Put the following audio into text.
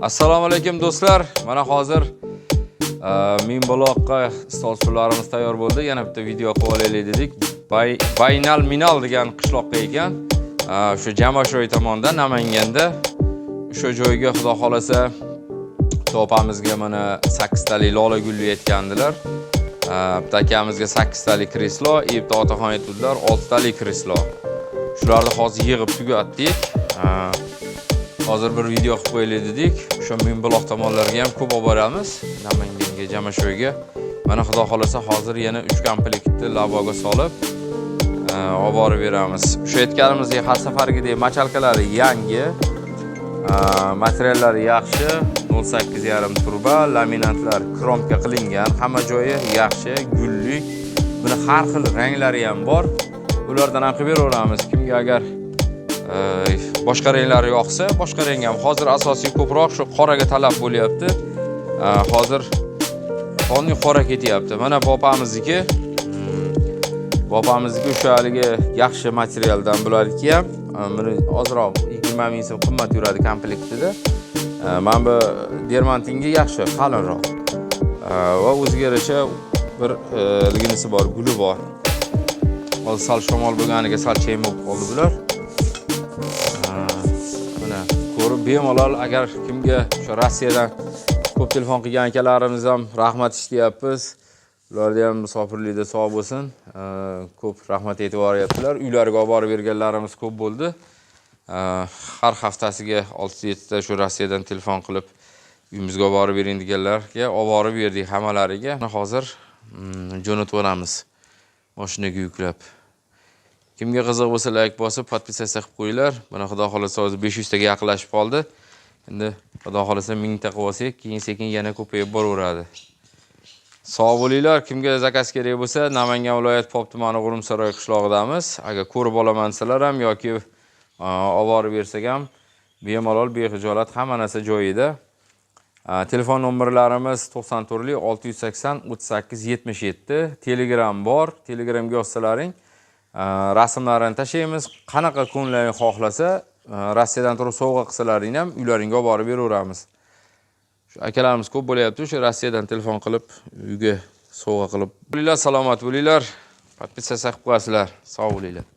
Assalomu alaykum, do'stlar. Mana hozir Mingbuloqqa stol stullarimiz tayyor bo'ldi. Yana bitta video qilib olaylik dedik. Baynal Minal degan qishloqqa ekan. O'sha Jamashoy tomonda, Namanganda. O'sha joyga, xudo xolasa, bitta opamizga mana 8 talik lola gulli aytgandilar. Bitta akamizga 8 talik kreslo, и bitta otaxon aytuvdilar 6 talik kreslo. Shularni hozir yig'ib tugatdik. Hozir bir video qilib qo'yaylik dedik. O'sha Mingbuloq tomonlarga ham ko'p olib boramiz. Namanganga, Jamashoyga. Mana, xudo xolasa, hozir yana 3 komplektni lavoga solib olib borib beramiz. O'sha aytganimizdek, har safargidek мочалка lari yangi. Materiallari yaxshi, 0.8,5 truba, laminatlar кромка qilingan, hamma joyi yaxshi, gullik. Buni har xil ranglari ham bor. Ulardan ham qilib beraveramiz. Kimga agar boshqa ranglari yoqsa, boshqa rang ham. Hozir asosiy ko'proq shu qoraga talab bo'lyapti. Hozir qonli qora ketyapti. Mana opamizniki. Opamizniki o'sha haligi yaxshi materialdan bularniki ham. Buni ozroq 20 ming so'm qimmat yuradi komplektida. Mana bu dermantinga yaxshi, qalinroq. Va o'ziga yarasha bir liginisi bor, guli bor. Hozir sal shamol bo'lganiga sal chayin bo'lib qoldi bular. Mana ko'rib bemalol, agar kimga o'sha Rossiyadan ko'p telefon qilgan akalarimiz ham, rahmat, ishlayapmiz. Ularni ham musofirlikda sog' bo'lsin. Ko'p rahmat aytib yuboryaptilar. Uylariga olib borib berganlarimiz ko'p bo'ldi. Har haftasiga 6-7 ta shu Rossiyadan telefon qilib, uyimizga olib borib bering deganlarga olib borib berdik hammalariga. Mana hozir jo'natib yuboramiz mashinaga yuklab. Kimga qiziq bo'lsa, layk bosib, подписаться qilib qo'yinglar. Mana, xudo xolasa, hozir 500 taga yaqinlashib qoldi. Endi xudo xolasa 1000 ta qilib olsak, keyin sekin yana ko'payib boraveradi. Sog' bo'linglar. Kimga заказ kerak bo'lsa, Namangan viloyat, Pop tumani, G'urumsaroy qishlog'idamiz. Agar ko'rib olaman desalar ham yoki olib borib bersak ham bemalol, bexijolat, hamma narsa joyida. Telefon nomerlarimiz 94 680 38 77. Telegram bor. Telegramga yozsalaring, rasmlarini tashlaymiz. Qanaqa ko'ngllaring xohlasa, Rossiyadan turib sovg'a qilsalaring ham uylaringga olib borib beraveramiz. Shu akalarimiz ko'p bo'lyapti, o'sha Rossiyadan telefon qilib, uyga sovg'a qilib. Bo'linglar, salomat bo'linglar. Подписаться qilib qo'yasizlar. Sog' bo'linglar.